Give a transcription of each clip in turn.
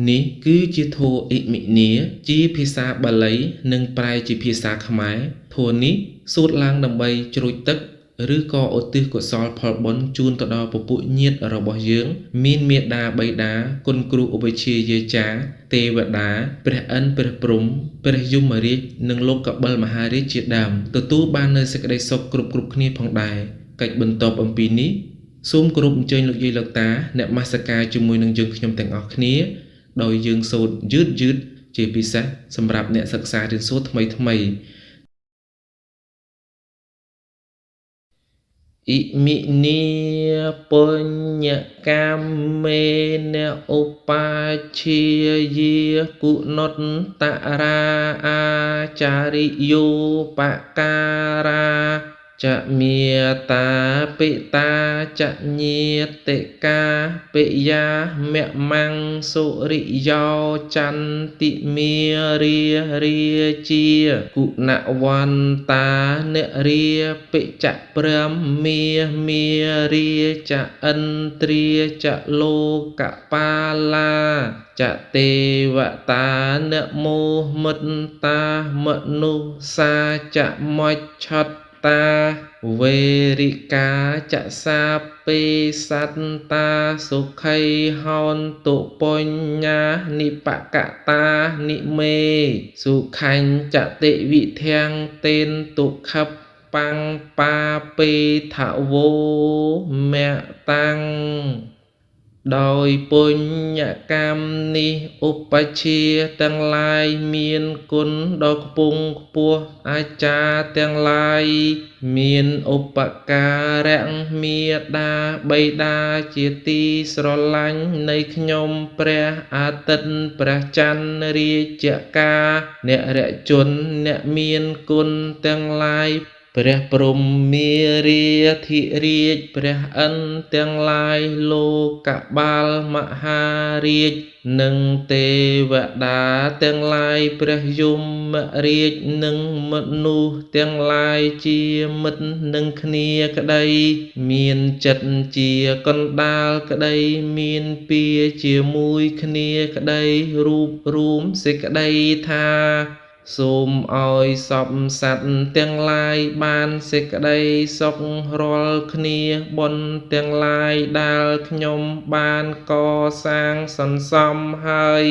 នេះគឺជាធម៌អ៊ិមិនា ជាភាសាបាលី និងប្រែជាភាសាខ្មែរ ធម៌នេះសូត្រឡើងដើម្បីជ្រោចទឹក ឬក៏ឧទ្ទិសកុសលផលបុណ្យជូនទៅដល់ពពួកញាតិរបស់យើង មានមាតាបិតា គុណគ្រូឧបជ្ឈាយាចារ្យ ទេវតា ព្រះឥន្ទព្រះព្រហ្ម ព្រះយមរាជ និងលោកកបិលមហារាជជាដើម ទទួលបាននូវសេចក្តីសុខគ្រប់ៗគ្នាផងដែរ។ កិច្ចបន្ទាប់អំពីនេះ សូមគោរពអញ្ជើញលោកយាយលោកតា អ្នកនមស្ការជាមួយនឹងយើងខ្ញុំទាំងអស់គ្នា ដោយយើងសូត្រយឺតយឺតជាពិសេសសម្រាប់អ្នកសិក្សារៀនសូត្រថ្មីថ្មី។ អ៊ិមិនា បញ្ញកម្មេនឧបច្ឆាយា គុណុត្តរា អាចារិយោបការា ចមេតាបិតាចញាតិកា ពិយាមមង្សុរិយោ ចន្តិមារារាជា គុណវន្តានរាពិចព្រមាមារាចឥន្ទ្រាចលោកបាលា ចទេវតានមោមិត្តាមនុស្សាចមច្ឆតតា វេរិកាចសាពេសត្តា សុខីហោនតុ បញ្ញនិបកតានិមេ សុខញ្ចតិវិធាំងតេនទុក្ខបង្បាពេថវោមតាំង។ ដោយពុញ្ញកម្មនេះ ឧបជ្ឈាយ៍ទាំងឡាយមានគុណដ៏ខ្ពង់ខ្ពស់ អាចារ្យទាំងឡាយមានឧបការៈ មាតាបិតាជាទីស្រឡាញ់នៃខ្ញុំ ព្រះអាទិត្យព្រះច័ន្ទរាជការអ្នករជនអ្នកមានគុណទាំងឡាយ ព្រះព្រហ្មារាធិរាជ ព្រះឥន្ទទាំងឡាយ លោកបាលមហារាជ និងទេវតាទាំងឡាយ ព្រះយមរាជ និងមនុស្សទាំងឡាយជាមិត្តនឹងគ្នាក្តី មានចិត្តជាកណ្ដាលក្តី មានពៀជាមួយគ្នាក្តី រូបរួមសេចក្តីថា សូមឲ្យសពសត្វទាំងឡាយបានសេចក្តីសុខរាល់គ្នា បុណ្យទាំងឡាយដែលខ្ញុំបានកសាងសន្សំហើយ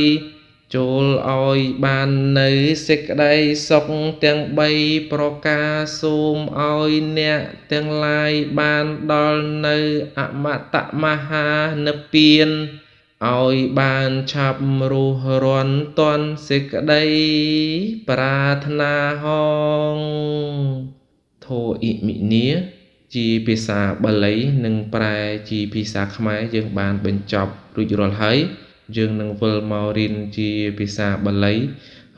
ចូលឲ្យបាននៅសេចក្តីសុខទាំង3ប្រការ សូមឲ្យអ្នកទាំងឡាយបានដល់នៅអមតមហានិព្វាន ឲ្យបានឆាប់រស់រាន់ទាន់សេចក្តីប្រាថ្នាហង។ ធម៌អ៊ិមិនាជាភាសាបាលី និងប្រែជាភាសាខ្មែរយើងបានបញ្ចប់រួចរាល់ហើយ។ យើងនឹងវិលមករៀនជាភាសាបាលី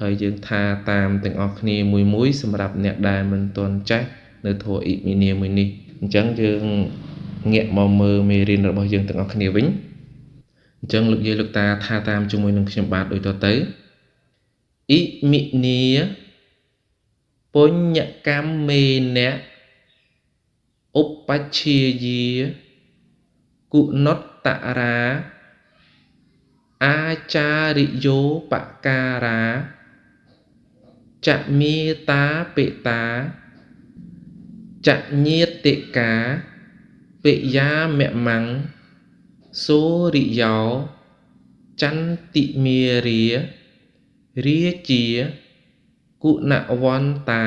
ហើយយើងថាតាមទាំងអស់គ្នាមួយមួយ សម្រាប់អ្នកដែលមិនទាន់ចេះនៅធម៌អ៊ិមិនាមួយនេះ។ អញ្ចឹងយើងងាកមកមើលមេរៀនរបស់យើងទាំងអស់គ្នាវិញ។ អញ្ចឹងលោកយាយលោកតាថាតាមជាមួយនឹងខ្ញុំបាទដូចតទៅ អ៊ិមិនា បញ្ញកម្មេនៈ ឧបច្ឆាយា គុណុត្តរា អាចារិយោបការា ចមេតាបិតា ចញាតិកា ពិយាមមង្សូរិយោ ចន្ទិមារារាជា គុណវន្តា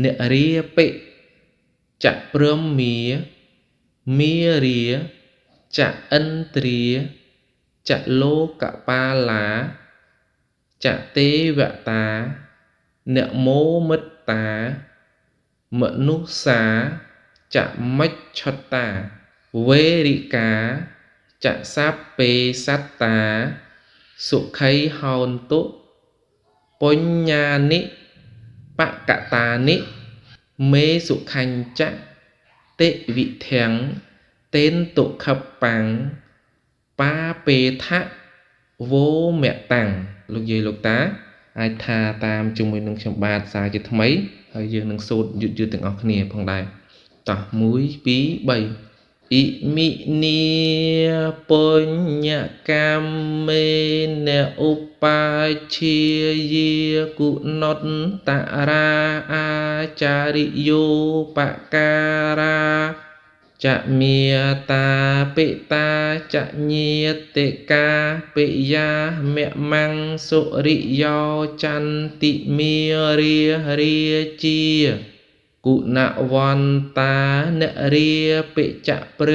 នរាពិចព្រមាមារាចឥន្ទ្រាចលោកបាលា ចទេវតានមោមិត្តាមនុស្សាចមច្ឆតា វេរិកាចសពេសត្តា សុខីហោនតុ បញ្ញនិបកតានិ មេសុខញ្ចតិវិធាំងតេនទុខបង្បាពេថៈវោមតាំង។ លោកយាយលោកតាអាចថាតាមជាមួយនឹងខ្ញុំបាទសារជាថ្មី ហើយយើងនឹងសូត្រយឺតយឺតទាំងអស់គ្នាផងដែរ។ តោះ 1 2 3។ អិមិនា បញ្ញកម្មេន ឧបាជាយា គុណុត្តរា អាចារិយោបការា ចមេតាបិតាចញាតិកាពិយាមមង្សុរិយោចន្តិមារារាជា គុណវន្តានរាពិចព្រ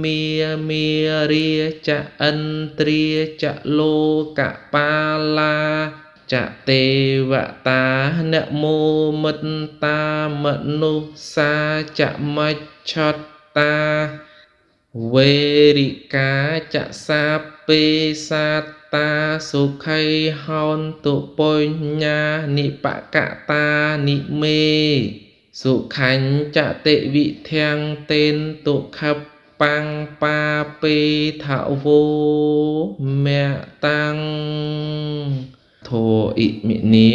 មាមារាចឥន្ទ្រាចលោកបាលា ចទេវតានមោមិត្តាមនុស្សាចមច្ឆតា វេរិកាចសាពេសាតា សុខីហោនតុ បញ្ញានិបកតានិមេ សុខញ្ចតិវិធាំងតេន ទុខបាំងបាពេថវោមតាំង។ ធោអិមិនា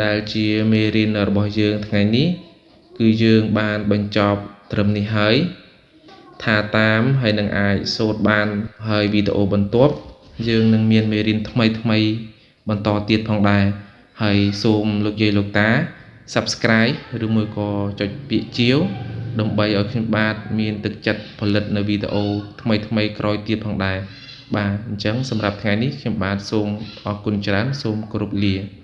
ដែលជាមេរៀនរបស់យើងថ្ងៃនេះ គឺយើងបានបញ្ចប់ត្រឹមនេះហើយ ថាតាមហើយនឹងអាចសូត្របានហើយ។ វីដេអូបន្ទាប់ យើងនឹងមានមេរៀនថ្មីថ្មីបន្តទៀតផងដែរ ហើយសូមលោកយាយលោកតា Subscribe ឬមួយក៏ចុចពាក្យជាវ ដើម្បីឲ្យខ្ញុំបាទមានទឹកចិត្តផលិតនៅវីដេអូថ្មីថ្មីក្រោយទៀតផងដែរ។ បាទ អញ្ចឹងសម្រាប់ថ្ងៃនេះ ខ្ញុំបាទសូមអរគុណច្រើន សូមគោរពលា។